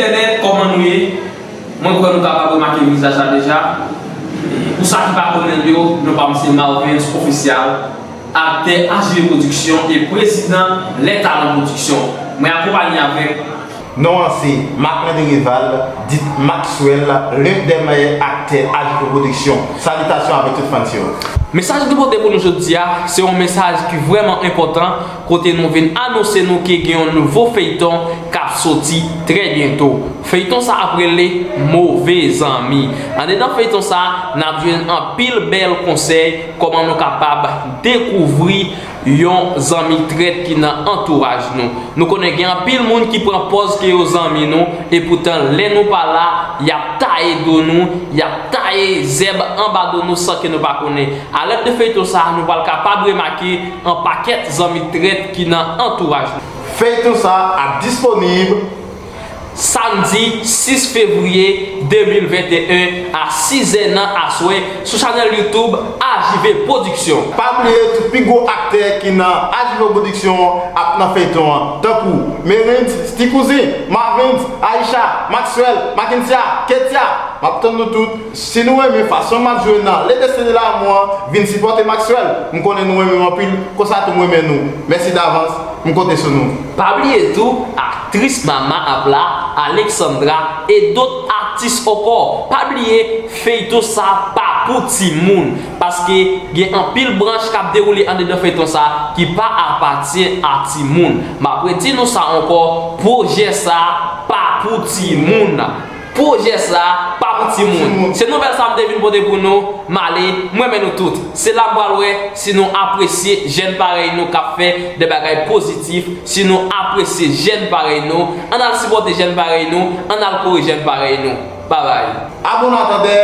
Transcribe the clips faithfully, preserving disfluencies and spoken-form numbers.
Entènèt, kòman nou ye? Mwen kwè nou kapab remake vizaj la deja. Pou sa ki pa konnen l yo, non pa m se Marvens Ofisyal, aktè H J V Pwodiksyon e prezidan Les Talents Pwodiksyon. Mwen akonpaye avèk. Non an se Marc Landry Rival, dit Maxwell, l'un des meilleurs acteurs H J V Pwodiksyon. Salitasyon avèk tout fans yo. Mesaj nou pote pou nou jodi a, se yon mesaj ki vrèman enpòtan, kote nou vin anonse nou ke gen yon nouvo feyton k ap soti trè byento. Feyton sa ap rele Move Zanmi. Andedan feyton sa, n ap jwenn anpil bèl konsèy kòman nou kapab dekouvri yon zanmi trèt ki nan antouraj nou. Nou konnen gen anpil moun ki pran pòz ke yo zanmi nou, epoutan lè nou pa la, y ap taye do nou, y ap taye zèb anba do nou san ke nou pa konnen. Alèd de feyton sa, nou pral kapab remake yon pakèt zanmi trèt ki nan antouraj nou. Feyton sa ap disponib samdi sis fevriye de mil venteyen a sizè nan aswè sou chanèl YouTube H J V Pwodiksyon. Pa bliye tout pi gwo aktè ki nan H J V Pwodiksyon ap nan feyton an, tankou Merins, Ti Kouzin, Marvens, Aisha, Maxwell, Mackensia, Ketia. M ap tann nou tout. Si nou renmen fason m ap jwe nan Le Destin de l'amour an, vin sipòte Maxwell. M konnen nou renmen m anpil, konsa tou m renmen nou. Mèsi davans, m konte sou nou. Pa bliye tou, aktris Mama ap la, Alexandra, e dòt atis ankò. Pa bliye, feyton sa pa pou timoun, paske gen anpil branch k ap dewoule andedan feyton sa ki pa apatyen a timoun. M ap redi nou sa ankò, pwojè sa pa pou timoun. Pwojè sa pa pou timoun. Se nouvèl sa m te vin pote pou nou. M ale, m renmen nou tout. Se la m pral wè si nou apresye jèn parèy nou k ap fè de bagay pozitif, si nou apresye jèn parèy nou. Ann al sipòte jèn parèy nou, ann al kore jèn parèy nou. Babay. A bon atandè.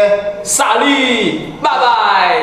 Sali! Babay!